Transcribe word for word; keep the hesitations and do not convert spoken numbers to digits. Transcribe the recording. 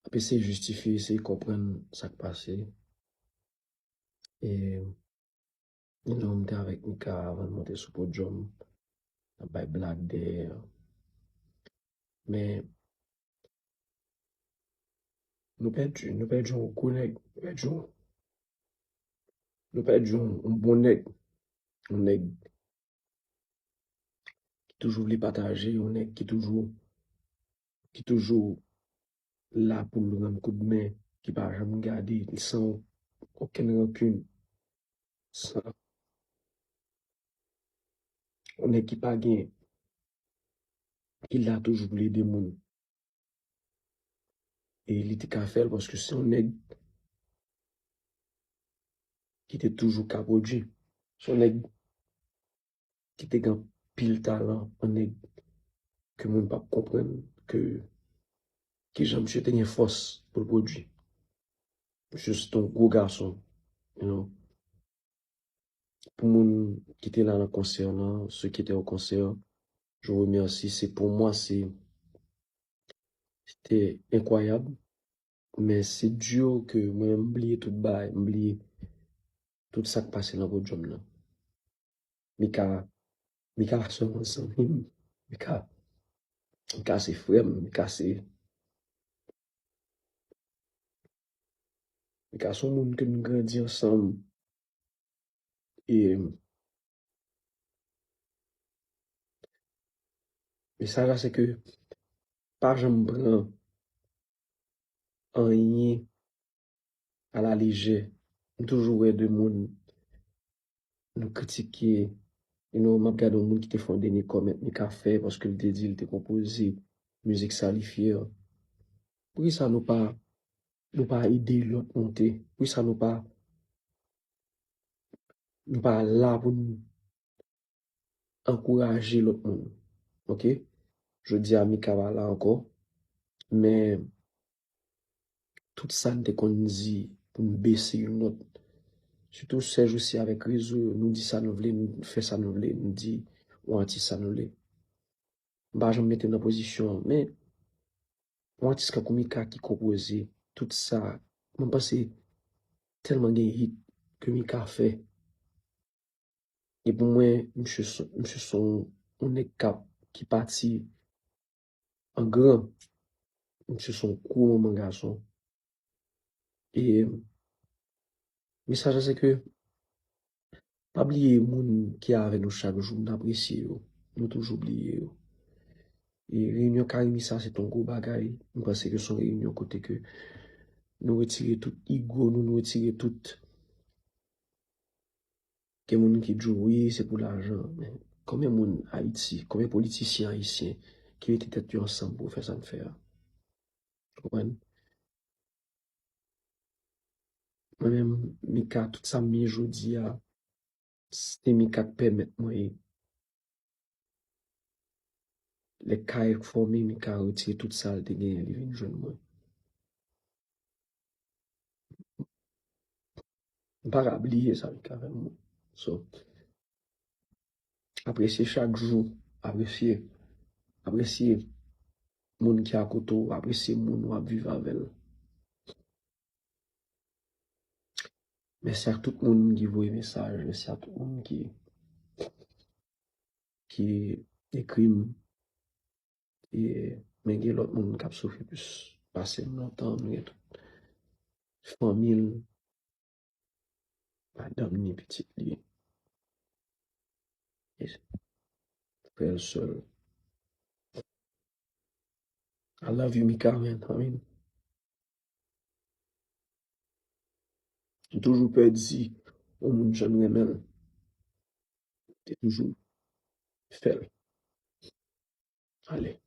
Ap eseye jistifye, eseye konprann sa k pase. E, you know, m te avèk Mika avan n monte sou podyòm, n ap bay blag dèyè. Men, nou pèdi, nou pèdi yon gwo nèg, nou pèdi yon, nou pèdi yon, yon bon nèg, yon nèg ki toujou vle pataje, yon nèg ki toujou, ki toujou la pou l rann koudmen, ki pa janm gade, san okenn rankin, san, yon nèg ki pa gen, ki la toujou pou l ede moun. E li te ka fè l paske se yon nèg ki te toujou ka pwodui. Se yon nèg ki te gen anpil talan, yon nèg ke moun p ap konprann ke kijan misye te gen fòs pou l pwodui. Misye se te yon gwo gason, you know. Pou moun ki te la nan konsè lan, ceux qui étaient au concert, je vous remercie. C'est pour moi, c'est, c'était incroyable. Men se di ke mwen menm m bliye tout bagay, m bliye tout sa k pase nan podyòm nan. Mika, Mika se yon zanmi m. Mika, Mika se frè m. Mika se, Mika se yon moun ke n grandi ansanm. E mesaj la se ke pa janm pran anyen a la lejè. M toujou wè de moun nou kritike, you know, m ap gade yon moun ki te fè yon dènye comment Mika fè paske l te di l te konpoze mizik sa li fyè. Poukisa nou pa, nou pa ede lòt monte? Poukisa nou pa, nou pa la pou n ankouraje lòt moun? Oke? Jodi a Mika pa la ankò, men tout sa n te konn di pou n bese youn lòt. Sitou sèjousi avèk rezo yo, nou di sa nou vle, nou fè sa nou vle, nou di yon atis sa nou vle. M pa janm mete nan pozisyon an, men yon atis kankou Mika ki konpoze tout sa, mwen panse tèlman gen hit ke Mika fè. E pou mwen, misye se, misye se yon, yon nèg k ap, ki pati an gran. Misye se yon gwo manman gason. E mesaj la se ke pa bliye moun ki avè nou chak jou, n apresye yo. Nou toujou bliye yo. E reyinyon Carimi sa se t yon gwo bagay. M panse ke se yon reyinyon kote ke nou retire tout ego nou, nou retire tout Gen moun ki di w, wi, se pou lajan. Men konbyen moun Ayiti, konbyen politisyen ayisyen ki mete tèt yo ansanm pou fè sa n fè a? Ou konprann? Mwen menm, Mika, tout sa m ye jodi a, se Mika k pèmèt mwen ye. Lè kay fòme, Mika retire tout sa l te genyen, li vin jwenn mwen. M pa ka bliye sa Mika fè pou mwen. So, apresye chak jou, apresye, apresye moun ki akote w, apresye moun w ap viv avè l. Mèsi ak tout moun ki voye mesaj, mèsi ak tout moun ki, ki ekri m. E, men gen lòt moun k ap soufri plis pase m lontan, nou gen tout fanmi l, madanm ni pitit li. E frè l, sè l. I love you, Mika, man. I mean, m toujou pè di yon moun jan m renmen l. Te toujou fè l. Ale.